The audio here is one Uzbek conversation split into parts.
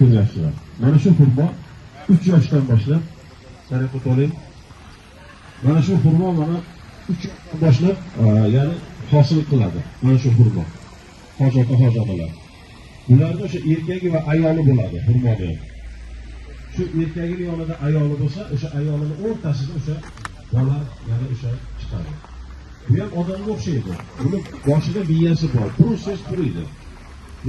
Ko'ryapsizlar. Mana shu xurmo 3 yoshdan boshlab tariqa oling. Mana shu xurmo mana 3 yoshdan boshlab, ya'ni hosil qiladi. Mana shu xurmo. Hoji ota, hoji onalar. Bularda o'sha erkagi va ayoli bo'ladi xurmoni ham. Shu erkagini yonida ayoli bo'lsa, o'sha ayolini o'rtasida o'sha bola, ya'ni o'sha chiqadi. Bu ham odamga o'xshaydi. Buni boshida miyasi bor, pursiz puriydi.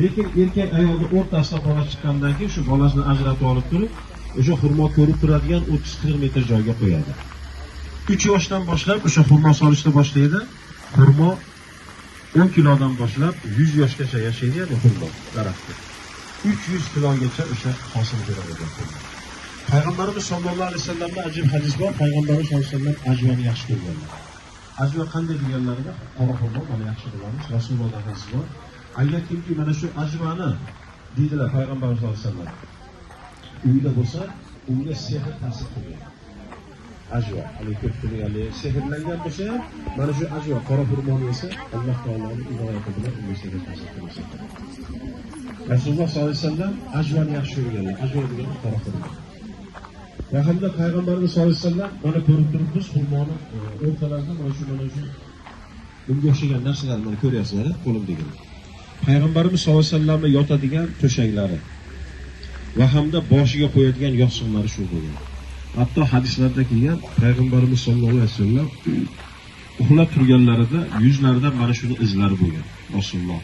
Lekin erkak ayolni o'rtasida bola chiqqandan keyin shu bolasini ajratib olib turib, o'sha xurmo ko'rib turadigan 30-40 metr joyga qo'yadi. 3 yoshdan boshlab o'sha xurmo solishni boshlaydi. Xurmo 10 kilodan boshlab 100 yoshgacha yashaydi, ya'ni xurmo daraxti. 300 kilogacha o'sha hosil beradi ekan xurmo. Payg'ambarimiz sollallohu alayhi vasallamda ajib hadis bor. Payg'ambarimiz sollallohu alayhi vasallam ajvani yaxshi ko'rganlar. Ajva qanday deganlarida qora xurmo, mana yaxshi bilamiz. Rasulullohdan hadis bor. Agar kimki mana shu ajvani deydilar payg'ambarimiz sollallohu alayhi vasallam uyda bo'lsa, unga sehr ta'sir qilmaydi. Ajva, haligi ko'pchilik haligi sehrlangan bo'lsa ham, mana shu ajva qora xurmoni yesa, Alloh taoloning inoyati bilan unga sehr ta'sir qilmas ekan. Rasululloh sollallohu alayhi vasallam ajvani yaxshi ko'rganlar. Ajva degani qora xurmo. Va hamda payg'ambarimiz sollallohu alayhi vasallam mana ko'rib turibmiz xurmoni o'rtalarida mana shu bunga o'xshagan narsalarni mana ko'ryapsizlar, qo'limdagini. Payg'ambarimiz sollallohu alayhi vasallamni yotadigan to'shaklari va hamda boshiga qo'yadigan yostiqlari shu bo'lgan. Hatto hadislarda kelgan payg'ambarimiz sollallohu alayhi vasallam uxlab turganlarida yuzlarida mana shuni izlari bo'lgan Rasululloh.